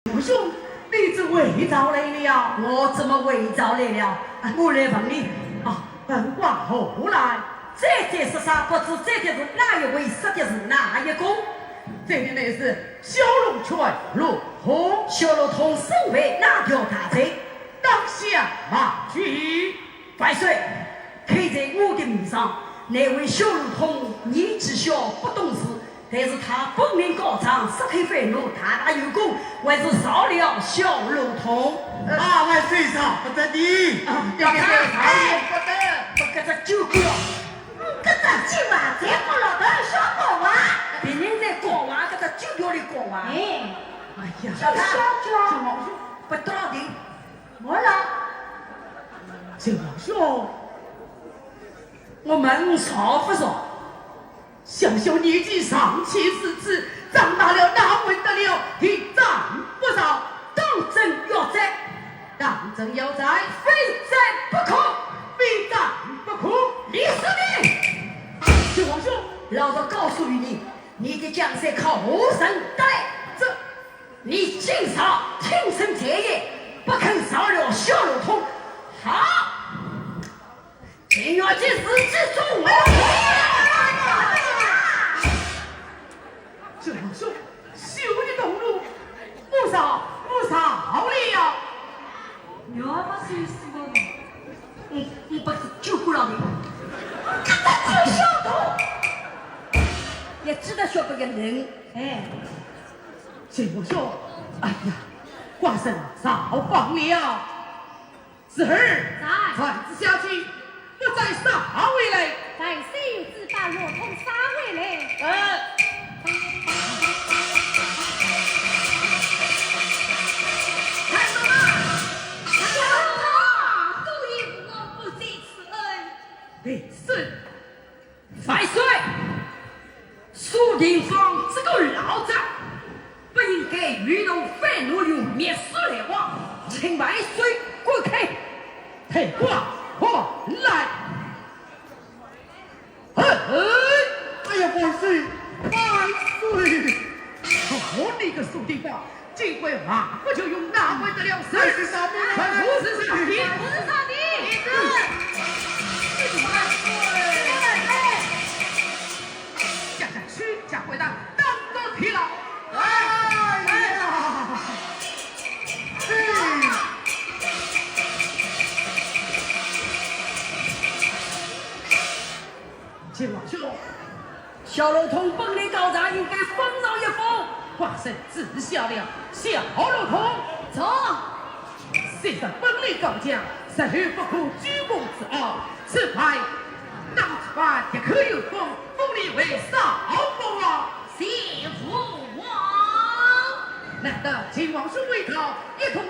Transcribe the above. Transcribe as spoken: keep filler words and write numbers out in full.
武兄，你怎会到来了？我怎么会到来了？我来问你啊，问话何来？这这是啥？不知这这是哪一位，说的是哪一个？这的乃是小龙泉陆通。小陆通身为哪条大罪？当下马军。万岁，看在我的面上，那位小陆通年纪小不懂事，但是他本领高强，杀退匪徒，大大有功，还是饶了小陆通。啊，万岁饶不得的，啊，要看，饶也不得。不，搿只酒鬼哦。嗯，搿只酒啊，才不落得小讲话。别人在讲话，搿只酒鬼里讲话。哎，哎呀，小酒，小酒。不得了的。没了。小酒，我们少不少。 小小年纪尚且如此，长大了哪会得了？一丈不饶，当真要斩，当真要斩，非斩不可，非斩不可。李世民，九皇兄，老子告诉于你，你的江山靠何人得来？这，你今朝听凭在意，不肯饶了小路通。好！ 情愿自己做我。九皇兄，休得动怒，我饶，我饶了。你要不是死我呢？嗯，你把酒过了的。他在酒小肚。也知道小不言人。哎。九皇兄，哎呀，寡人饶放了。 侄儿，在。传旨下去，不再杀回来。万岁有旨，把路通杀回来。呃。看什么？小路通，多谢父王不计此恩。李斯， 万岁！苏定方这个老贼，不应该与奴反奴有灭世来往，请万岁滚开！退官回来！哎，哎呀，万岁，万岁！哦，你个苏定方， 这回马不就用，哪会得了事？是啥兵？不是啥兵。不是啥兵。下下去，下回答，当做提了。哎呀！嘿。秦王兄， 小路通本领高强，应该封上一封。寡人知晓了，小路通。走。虽然本领高强，实有不可居功之傲。此番，那此番的确有功，封你为少保啊。谢父王。难得秦王兄回朝，一同